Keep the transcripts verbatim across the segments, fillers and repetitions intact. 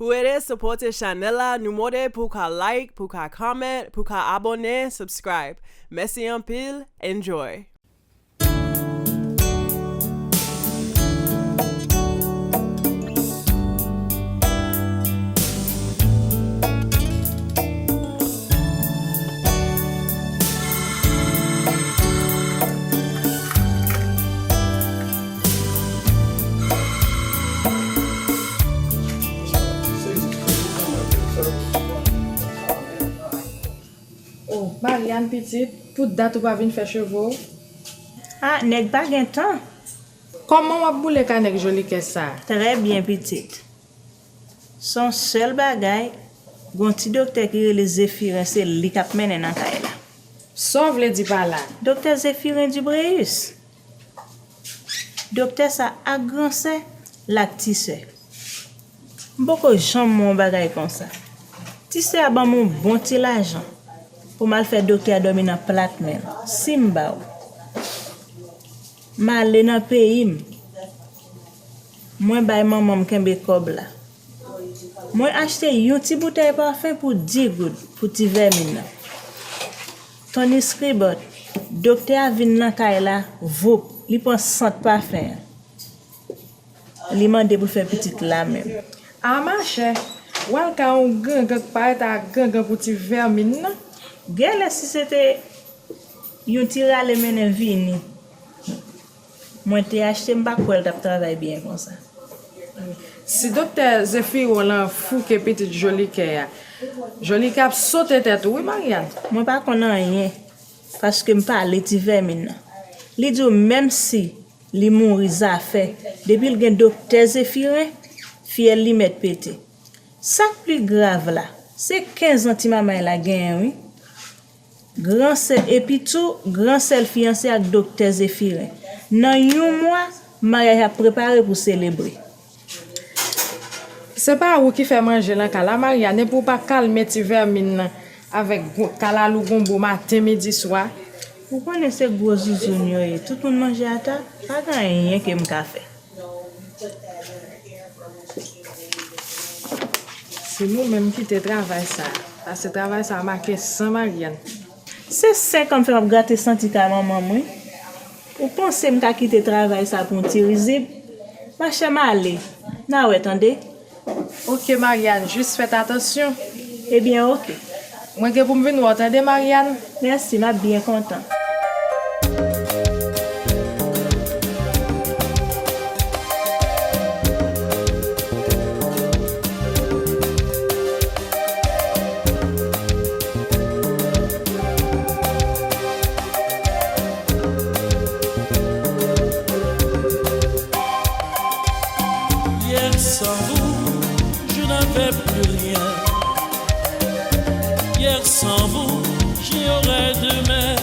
Pou ede sipòte chanèl la, nou mande pou w ka like, pou w ka comment, pou w ka abòne, subscribe. Mèsi anpil, enjoy! Oh, Mariane pitit, pou dat ou pa vin fè cheve w? Ah, nèg pa gen tan. Kòman w ap boule ka nèg Jolikè sa? Trè byen, pitit. Se yon sèl bagay, gon ti doktè ki rele Zefiren, se li k ap mennen nan kay la. Sa w vle di pa la? Doktè Zefiren Dubréus. Doktè sa ak gran sè l ak ti sè. M poko janm wè yon bagay konsa. Ti sè a ban m yon bon ti lajan pou m al fè doktè a dòmi nan plat men l. Si m ba w, m ale nan peyi m, mwen bay manman m kenbe kòb la. Mwen achte yon ti boutèy pafen pou dis goud pou ti vèmin nan. Tony Skribòt, doktè a vin nan kay la, voup, li pran sant pafen an. Li mande pou l fè pitit la menm. A machè, w al ka yon grangran k parèt a grangran pou ti vèmin nan. Genlè si se te yon ti rale mennen vini mwen te achte, m pa kwè l t ap travay byen konsa. Si doktè Zefiren lan fouke pitit Jolikè a, Jolikè ap sote tèt ou wi, Mariane. Mwen pa konn anyen, paske m pale ti vèmin nan. Li di w menm si li mouri zafè, depi l gen doktè Zefiren, fyèl li mèt pete. Sa k pi grav la, se kenz an ti manmay la genyen wi. Gran sè, epi tou, gran sè l fiyanse ak doktè Zefiren. Nan yon mwa, maryaj ap prepare pou selebre. Se pa ou ki fè manje lan kay la, Mariane, epi w pa kalme ti vèmin nan avèk gwo- kalalou gonbo maten, midi, swa. Ou konnen se gwo zouzoun yo ye, tout moun manje ata, pa gen anyen ke m ka fè. Se nou menm kite travay sa a, paske travay sa a make san Mariane. Se senk an m fè m ap grate santi kay manman m wi. Ou panse m ka kite travay sa pou yon ti rizib? Machè m ale, n a wè tande. Oke Mariane, jis fèt atansyon. Ebyen oke. Mwen gen pou m vin wè w tande Mariane. Mèsi, m ap byen kontan. Hier sans vous, je n'avais plus rien. Hier sans vous, j'ignorais demain.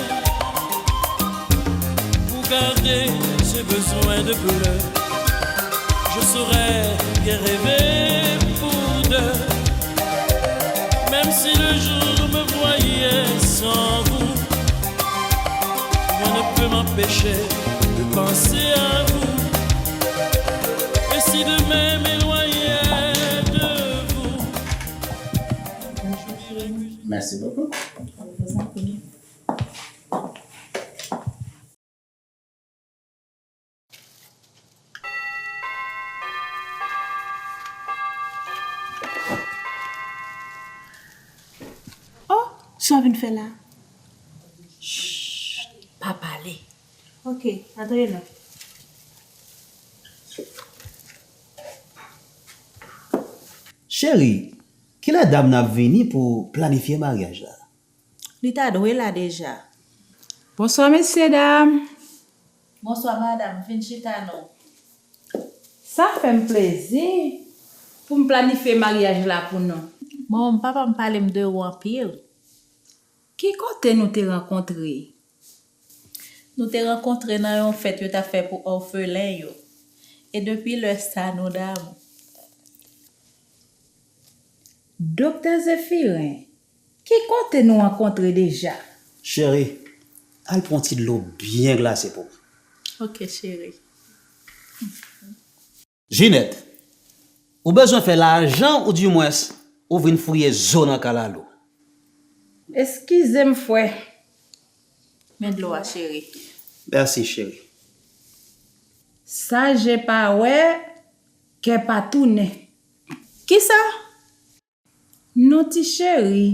Pour garder ce besoin de pleurs, je saurais bien rêver pour deux. Même si le jour me voyait sans vous, rien ne peut m'empêcher de penser à vous. Et si demain m'éloignait de vous, je dirais que... Merci beaucoup. Oh, sa w vin fè la? Chh, pa pale. Ok, antre non. Cheri, kilè dam nan ap vini pou planifye maryaj la? Li ta dwe la deja. Bonswa, mesye dam. Bonswa, madanm. Vin chita non. Sa fè m plezi pou m planifye maryaj la pou nou. Manman m, papa m pale m de ou anpil. Ki kote nou te rankontre? Nou te rankontre nan yon fèt yo t ap fè pou òfelen yo. E depi lè sa, nou damou. Doktè Zefiren, ki kote nou rankontre deja? Cheri, al pran ti dlo byen glase pou mwen. Ok, cheri. Jinèt, Ou bezwen fè lajan oudimwens ou vin fouye zo nan kalalou. Eskize m, frè. Men dlo a, cheri. Mèsi, cheri. Sa je pa wè, kè pa tounen. Kisa? Non, ti cheri,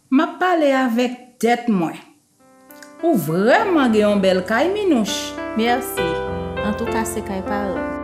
m ap pale avèk tèt mwen. Ou vrèman gen yon bèl kay, Minouch. Mèsi. Antouka, se kay paran m.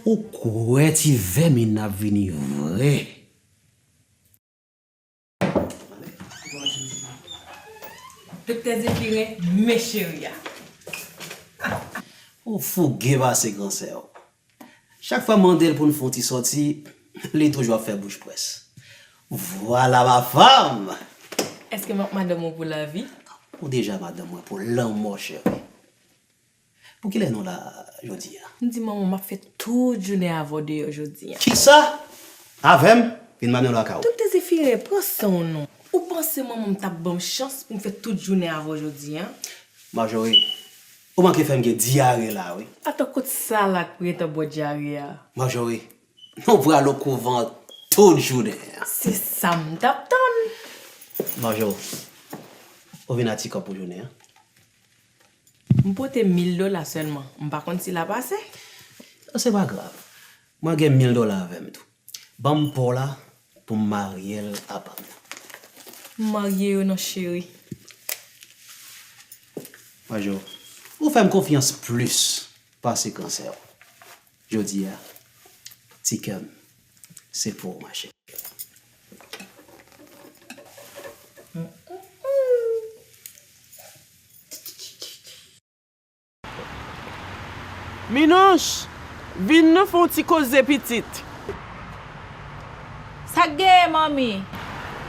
Ou kwè ti vèmin ap vini vre? Doktè Zefiren, men cheri a. Ou fouge pase gran sè w. Chak fwa m mande l pou n fè yon ti sòti, li toujou ap fè bouch près. Vwala ma fanm! Èske m ap madanm ou pou lavi? Ou deja madanm mwen pou lanmò, cheri. Pou kilè nou la jodi a? M di manman w m ap fè tout jounen avè w deyò jodi a. Kisa? Avè m? Vin m amenn w lakay ou. Doktè Zefiren, pran san w non. Ou panse manman m t ap ban m chans pou m fè tout jounen avè w jodi a? Marjorie, ou manke fè m gen dyare la wi. Atan kot sa la k pretan bwè dyare a? Marjorie, nou pral okouvan tout jounen an. Se sa m t ap tann. Marjorie, ou vin a ti kòb pou jounen an? M pote mil dola sèlman, m pa konn si l ap ase. Se pa grav. Mwen gen mil dola avè m tou. Ban m pa w la pou m marye l a pa m nan. M marye yo non cheri. Majo, ou fè m konfyans plis pase gran sè w. Jodi a, ti kè m, se pou w, machè. Minouch, vin nou fè yon ti koze pitit. Sa k genyen, manmi?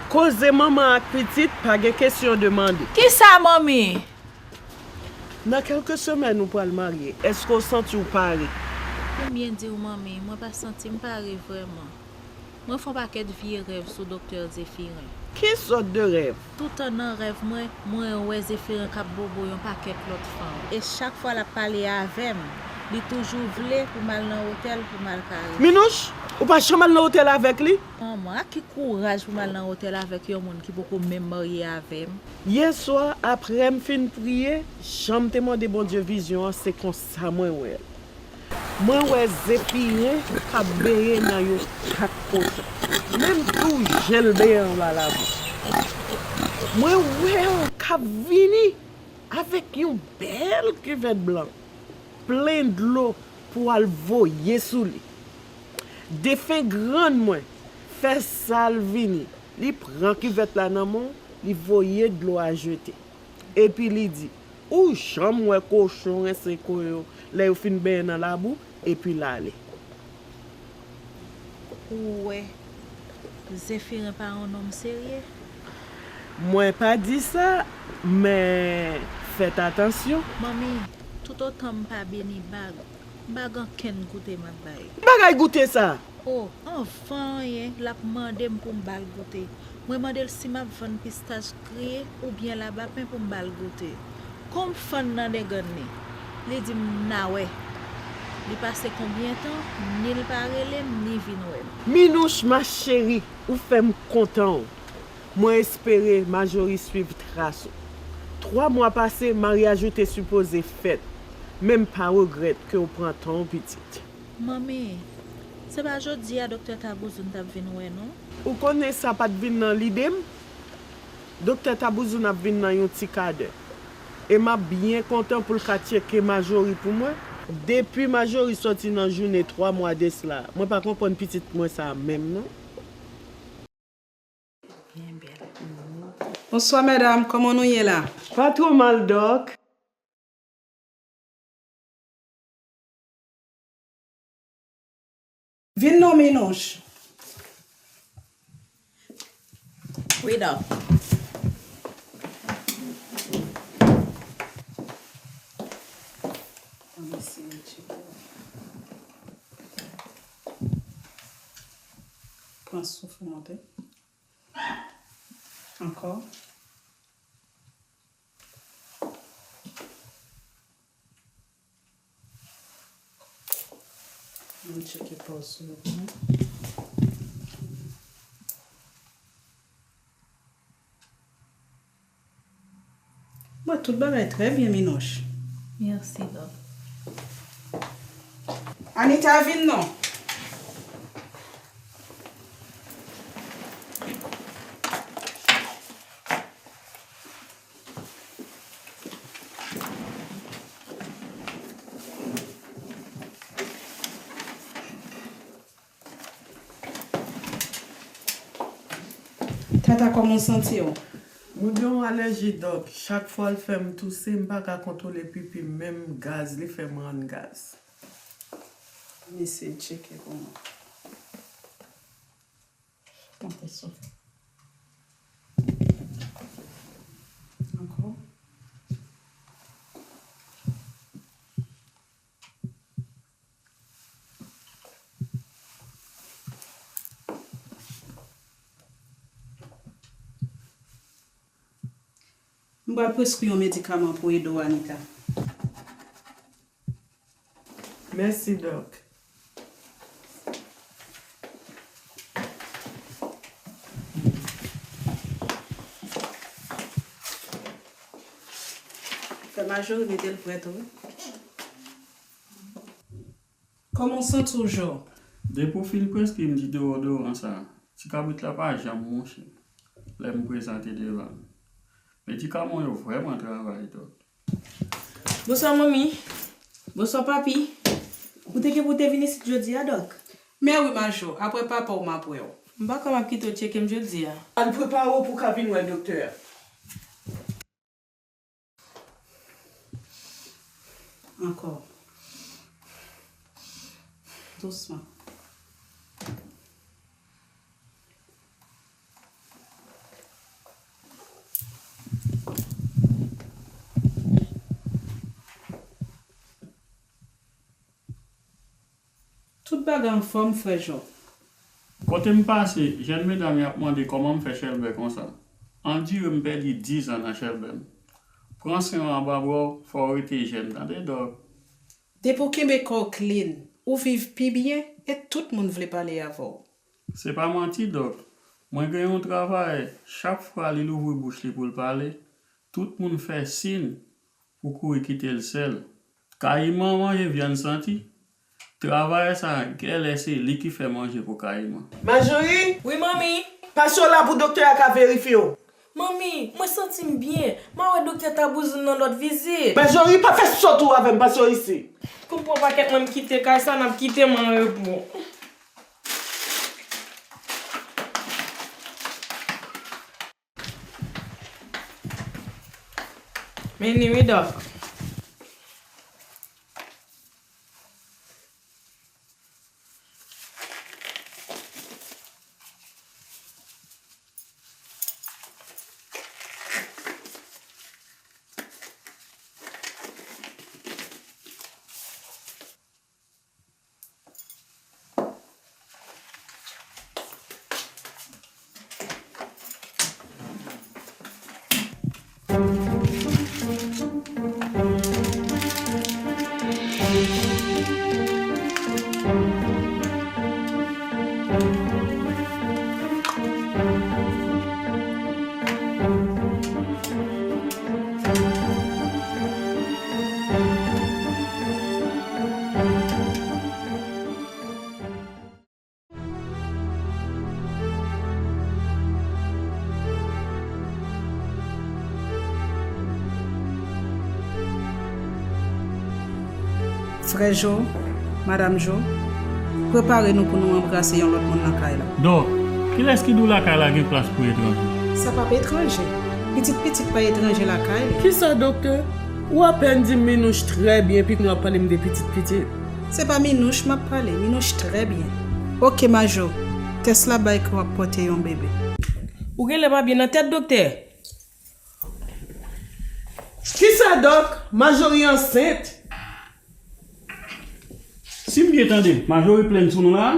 Koze manman ak pitit, pa gen kesyon de mande. Kisa, manmi? Nan kèlke semèn ou pral marye, èske w santi w pare? Pou m byen di w, manmi, mwen pa santi m pare vrèman. Mwen fè yon pakèt vye rèv sou Doktè Zefiren. Ki sòt de rèv? Toutan nan rèv mwen, mwen wè Zefiren k ap bobo yon pakèt lòt fanm. E chak fwa l ap pale avè m, li toujou vle pou m al nan otèl pou m al karese. Minouch, ou pa janm al nan otèl avèk li? Manman, ak ki kouraj pou m al nan otèl avèk yon moun ki poko menm marye avè m? Yèswa, apre m fin priye, jan m te mande Bondye vizyon an, se konsa mwen wè l. Mwen wè Zefiren k ap benyen nan yon tak kochon. Menm tou je l benyen anba labou. Mwen wè w k ap vini avèk yon bèl kivèt blan, plen dlo pou w al voye sou li. Defen grann mwen fè sa l vini, li pran kivèt la nan men w, li voye dlo a jete. Epi li di, Ou janm wè kochon rense ko yo lè yo fin benyen nan labou, epi l ale. Ou wè, Zefiren pa yon nonm serye. Mwen pa di sa, men fèt atansyon. Manmi, toutotan m pa beni bag, m pa gen okenn goute m ap bay. Ki bagay goute sa? O, anvan anyen, l ap mande m pou m ba l goute. Mwen mande l si m ap vann pistach griye oubyen labapen pou m ba l goute. Kon m fann nan degann li, li di m n a wè. Li pase konbyen tan, ni l pa rele m, ni vin wè m. Minouch, ma chérie, ou fè m kontan w. Mwen espere Majori swiv tras ou. Twa mwa pase, maryaj ou te sipoze fèt. Men m pa regrèt ke w pran tan w pitit. Manmi, se pa jodi a Doktè Tabouzoun t ap vin wè nou? Ou konnen sa pa t vin nan lide m? Doktè Tabouzoun ap vin nan yon ti kadè. E m ap byen kontan pou l ka tcheke Majori pou mwen. Depi Majori sòti nan jounen twa mwa de sla, mwen pa konprann pitit mwen sa a menm non. Bonswa medam, kòman nou ye la? Pa twò mal Dòk. Vin non Minouch. Wi Dòk. Pran souf ou monte. Ankò. Ann tcheke pòz ou. Mwen tout bagay trè byen Minouch. Mèsi Dòk. Anita vin non. Tata kòman w santi w? Mwen gen yon alèji Dòk, chak fwa l fè m touse, m pa ka kontwole pipi m, menm gaz li fè m rann gaz. Mesye tcheke pou mwen. Monte souf. Ankò. M pral preskri yon medikaman pou ede w Anita. Mèsi Dòk. Fè Majori mete l prè tou wi. Kòman w santi w Jò? Depi w fin preskri m ti dewodoran sa, ti kabrit la pa janm mouche lè m prezante devan l. Medikaman w yo vrèman travay Dòk. Bonswa manmi. Bonswa papi. Ou te gen pou w te vin isit jodi a Dòk? Men wi Majò, apre papa w m ap wè w. M pa kwè m ap kite w tcheke m jodi a. Ann prepare w pou w ka vin wè doktè a. Ankò. Dousman. Tout bagay anfòm frè Jò. Kote m pase, jèn medam y ap mande kòman m fè chèlbè konsa. Andire m pèdi dizan nan chèlbè m. Pran sen w anba bra w, fò w rete jèn tande Dòk. Depi w kenbe kò w clean, ou viv pi byen e tout moun vle pale avè w. Se pa manti Dòk. Mwen gen yon travayè, chak fwa li louvri bouch li pou l pale, tout moun fè sin pou kouri kite l sèl. Kayiman manje vyann santi. Travayè sa a, gèlè se li ki fè manje pou Kayiman. Majori, Wi manmi. Pase w la pou doktè a ka verifye w. Manmi, mwen santi m byen. M a wè doktè Tabouzoun nan lòt vizit. Majori, pa fè sòt ou avè m, pase w isit. Pou m pran pakèt mwen m kite kay sa n ap kite m an repo. Men ni wi Dòk. Frè Jo, Madanm Jo, prepare nou pou nou anbrase yon lòt moun nan kay la. Dòk, kilès ki di w lakay la gen plas pou etranje? Sa p ap etranje. Pitit pitit pa etranje lakay li. Kisa, doktè? Ou apèn di m Minouch trè byen, epi kounye a w ap pale m de pitit pitit. Se pa Minouch m ap pale, Minouch trè byen. Oke, Majo, tès la bay ke w ap pòte yon bebe. Ou genlè pa byen nan tèt, doktè. Kisa, dòk? Majori ansent? Si m byen tande, Majori plenn sou nou la a?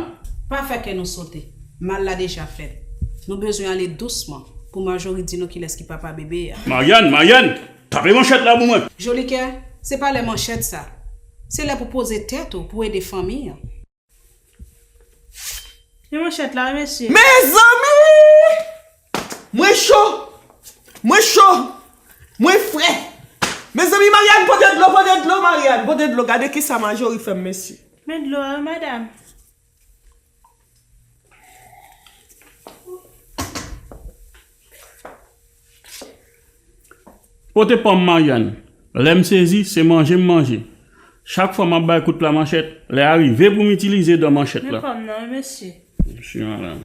Pa fè kè nou sote. Mal la deja fèt. Nou bezwen ale dousman pou Majori di nou kilès ki papa bebe a. Marianne, Marianne, tape manchèt la pou mwen. Jolikè, se pa lè manchèt sa. Se lè pou poze tèt ou pou ede fanmi an. Men manchèt la wi, mesye. Mezanmi! Mwen cho! Mwen cho! Mwen fre! Mezanmi, Marianne, pote dlo, pote dlo, Marianne, pote dlo. Gade kisa Majori fè m, mesye. Men dlo a wi, madanm. Pote pòm, Marianne. Lè m sezi, se manje m manje. Chak fwa m ap bay kout la manchèt, lè a rive pou m itilize dan manchèt la. Men pòm nan wi, mesye. Mesye, madanm.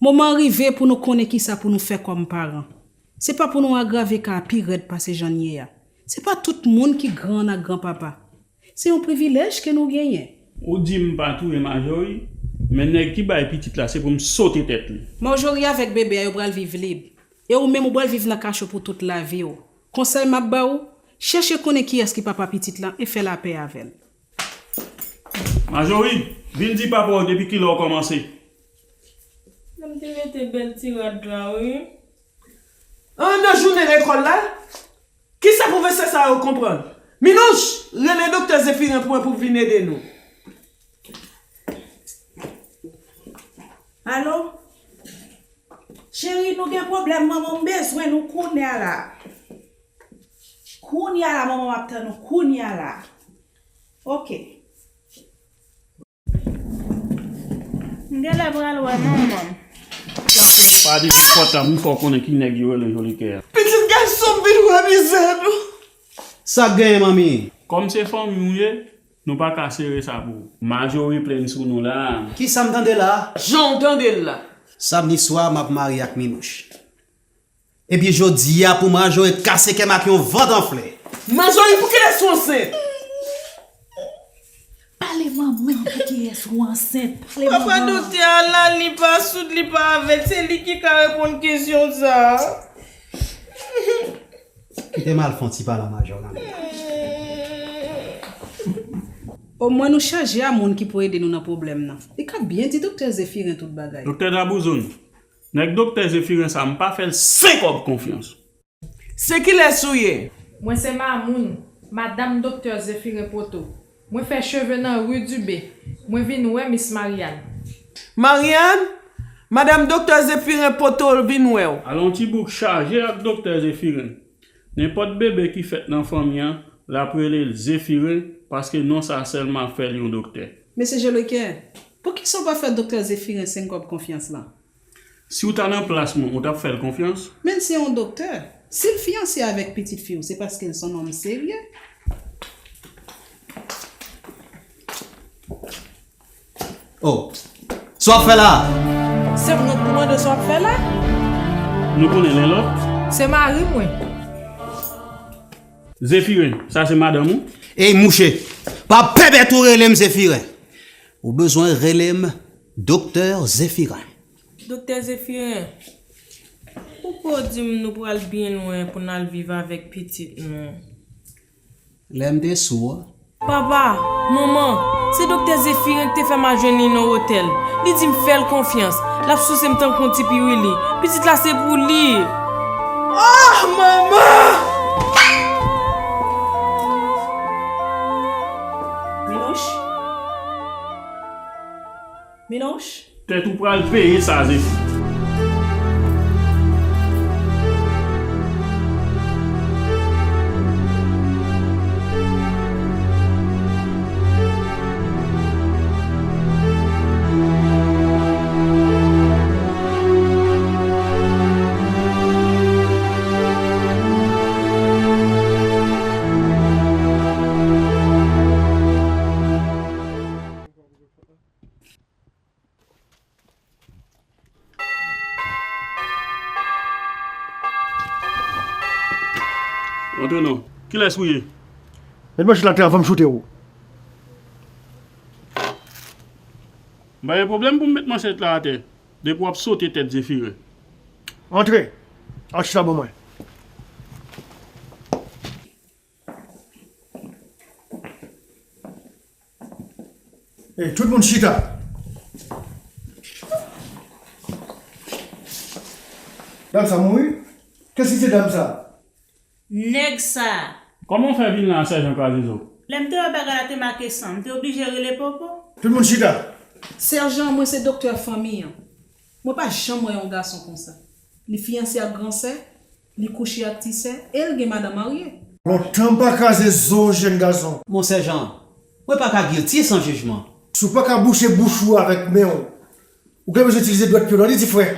Moman an rive pou nou konnen kisa pou nou fè kòm paran. Se pa pou nou agrave ka a pi rèd pase jan l ye a. Se pa tout moun ki gran ak granpapa. Se yon privilèj ke nou genyen. Ou di m pa touye Majori, men nèg ki bay pitit la se pou m sote tèt li. Majori avèk bebe a yo pral viv lib. E ou menm ou pral viv nan kacho pou tout lavi w. Konsèy m ap ba w, chèche konnen kiyès ki papa pitit lan e fè lapè avè l. Majori, vin di papa w depi kilè w kòmanse. Mwen te mete bèl ti rad la wi. An, nan jounen lekòl la? Kisa pwofesè sa yo konprann? Minouch, rele doktè Zefiren pou mwen pou vin ede nou. Alo? Cheri, nou gen pwoblèm, manman, m bezwen nou kounye a la. Kounye a la, manman, m ap tann ou kounye a la. Oke. M genlè pral wè manman m. Pa di nenpòt la, m fè w konnen ki nèg yo rele Jolikè a. Pitit gason m vin wè mizè nou. Sa k genyen, manmi? Kòm se fanmi w ye, nou pa ka sere sa pou ou. Majori plenn sou nou la. Kisa m tande la? Jan w tande l la. Samdi swa, m ap marye ak Minouch. Epi jodi a pou Majori kase kè m ak yon vant anfle. Majori, poukiyès ou ansent? Pale manman, poukiyès ou ansent? Pale manman. Papa doktè a la, li pa soud, li pa avèg, se li ki ka reponn kesyon sa a. Kite m al fè yon ti pale a Majori ann. Omwen nou chaje a moun ki pou ede nou nan pwoblèm nan. Li ka byen di doktè Zefiren tout bagay. Doktè Dabouzoun. Nèg doktè Zefiren sa, m pa fè l senk kòb konfyans. Se kilès ou ye? Mwen se Mamoun, madanm doktè Zefiren Poto. Mwen fè cheve nan ri Dibe. Mwen vin wè Miss Marianne. Marianne, madanm doktè Zefiren Poto vin wè w. Al yon ti bouk chaje ak doktè Zefiren. Nenpòt bebe ki fèt nan fanmi an, l ap rele l Zefiren, paske non sa sèlman ap fè l yon doktè. Mesye Joliken, poukisa w pa fè doktè Zefiren senk kòb konfyans lan? Si w ta nan plas mwen, ou t ap fè l konfyans? Men l se yon doktè. Si l fiyanse avèk pitit fi w, se paske l se yon nonm serye. Oh, sa w ap fè la? Se mwen k pou mande w sa w ap fè la. Nou konnen len lòt? Se mari mwen. Zefiren, sa se madanm ou? Ey, mouche, pa pèmèt ou rele m Zefiren. Ou bezwen rele m Doktè Zefiren. Doktè Zefiren, poukisa w di m nou pral byen lwen pou n al viv avèk pitit nou? Lè m te sou a. Papa, manman, se doktè Zefiren ki te fè m al jwenn li nan otèl. Li di m fè l konfyans. L ap souse m tankou yon ti piwili. Pitit la se pou li. Ah, manman! Minouch? Minouch? Tèt ou pral peye sa, Zefi. Antre non. Kilès ou ye? Met manchèt la atè avan m choute w. M pa gen pwoblèm pou m met manchèt la atè. Depi w ap sote tèt Zefiren. Antre. Al chita bò mwen. Ey, tout moun chita. Dam sa mouri? Kès ki se dam sa? Nèg sa. Kòman w fè vin la, Sèjan Krazezo? Lè m te wè bagay la te make san, m te oblije rele Popo. Tout moun chita. Sèjan, mwen se doktè fanmi an. Mwen pa janm wè yon gason konsa. Li fiyanse ak gran sè, li kouche ak ti sè, e l gen madanm marye. Lontan m pa kraze zo jèn gason. Mon Sèjan, mwen pa ka gilti san jijman. Si w pa ka bouche bouch ou avèk men w, ou gen bezwen itilize dwèt pye w la, li di frè.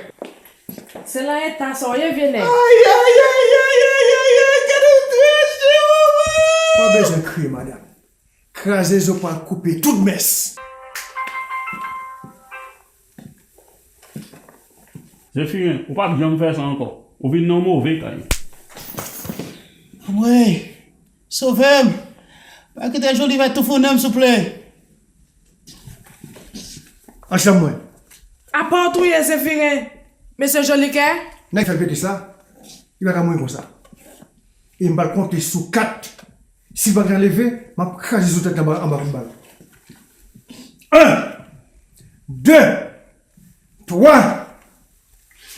Se lan eta sa w ye, vye nèg. Ay, ay, ay, ay, ay, ay, ay, gade w traje, manman! Pa bezwen kriye, madanm. Kraze zo pral koupe tout mès. Zefiren, ou p ap janm fè sa ankò. Ou vin nan move kay. Anmwey, sove m! Pa kite Joli fè toufounen m, souple! Ansanm mwen. Apa w touye Zefiren, mesye Jolikè? Nèg fè l pete sa, li pa ka mouri konsa. E m pral konte sou kat. Si l pa gentan leve, m ap kraze sou tèt li anba, anba kout bal. En! De! Twa!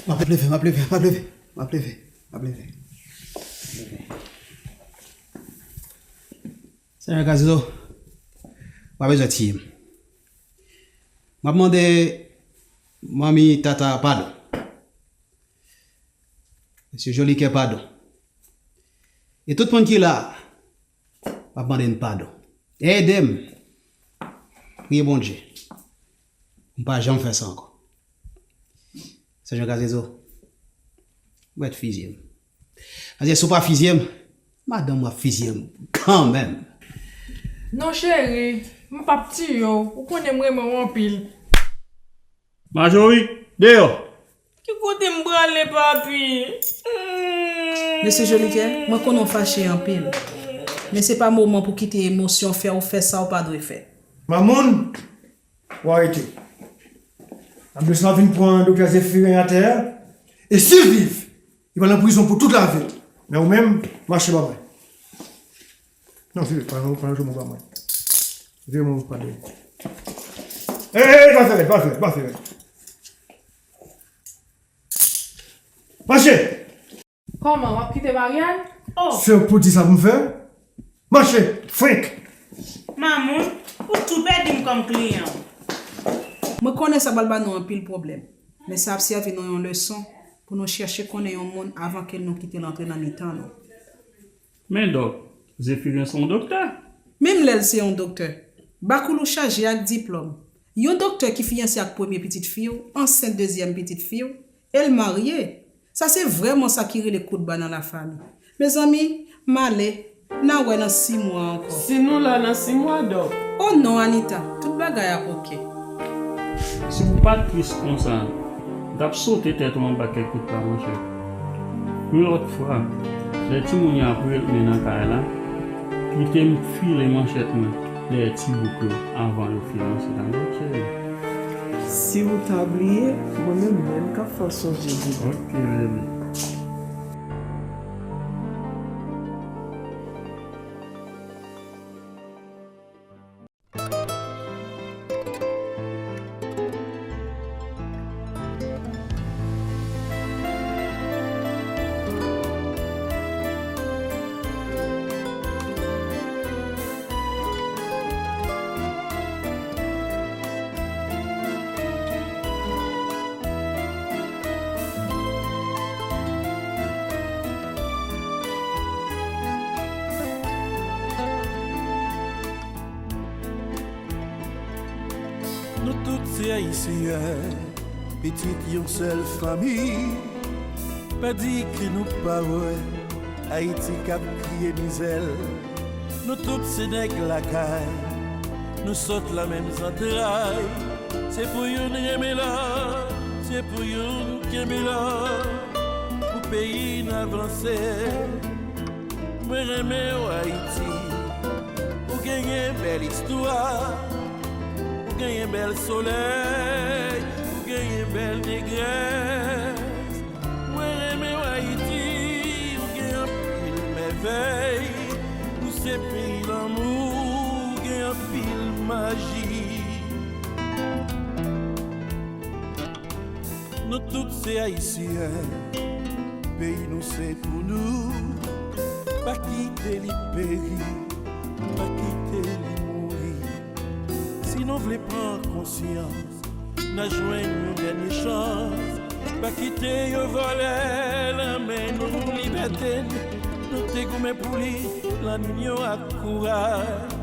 M ap leve, m ap leve, m ap leve, m ap leve, m ap leve. Senyè Gazo, pa bezwen tiye m. M ap mande manmi Tata padon. Mesye Jolikè padon. E tout moun ki la, m ap mande n padon. Ede m priye Bondye pou m pa janm fè sa ankò. Senyè Gazezo, ou mèt fizye m. Paske si w pa fizye m, madanm ou ap fizye m kanmenm. Non cheri, m p ap tiye w, ou konnen m renmen w anpil. Majori, deyò! Ki kote m prale, papi? Mesye Jolikè, mwen konnen w fache anpil, men se pa moman pou kite emosyon fè w fè sa w pa dwe fè. Mamoun, ou arete. Anbulans lan vin pran doktè Zefiren atè a, e si l viv, li pral nan prizon pou tout lavi l. Men ou menm, mache ba mwen. Non, vire, pa, pa, pa, pa mwen. Vire mwen, pa de. Ey, ey, ey, pa fè rèd, pa fè rèd, pa fè rèd. Mache! Kòman, w ap kite Marianne? Oh! Se w pou di sa pou m fè? Mache, frenk! Mamoun, ou tou pèdi m kòm kliyan w. Mwen konnen sa pral ba nou anpil pwoblèm, men sa ap sèvi nou yon leson pou nou chèche konnen yon moun avan ke nou kite l antre nan mitan nou. Men dòk, Zefiren se yon doktè. Menm lè l se yon doktè, bak ou l chaje ak diplòm. Yon doktè ki fiyanse ak premye pitit fi w, ansent dezyèm pitit fi w, e l marye. Sa se vrèman sa ki rele kout ba nan lafanmi. Mezanmi, m ale, n a wè nan sis mwa ankò. Si nou la nan sis mwa, dòk. O non, Anita, tout bagay ap oke. Si w pa t tris konsa, m t ap sote tèt ou anba kèk kout pa, monchè. Yon lòt fwa, lè timoun yo ap retounen nan kay la, kite m file manchèt mwen dèyè ti bouk yo avan yo fiyanse, dakò, cheri? Si w ta bliye, mwen menm, menm k ap fè w sonje, bebe. Oke, bebe. Nou tout se Ayisyen, pitit yon sèl fanmi. Pa di ke nou pa wè Ayiti k ap kriye mizè l. Nou tout se nèg lakay, nou sot la menm zantray. Se pou youn renmen lòt, se pou youn kenbe lòt, pou peyi n avanse. Mwen renmen w Ayiti. Ou genyen bèl istwa, ou genyen bèl solèy, ou genyen bèl negrès. Mwen renmen w Ayiti, ou gen anpil mèvèy. Ou se peyi lanmou, ou gen anpil maji. Nou tout se Ayisyen, peyi nou se pou nou. Pa kite li peri, pa kite li mouri. Si nou vle pran konsyans, n a jwenn yon dènye chans. Pa kite yo vòlè l nan men nou, libète n, nou te goumen pou li, lan ninyo ak kouraj.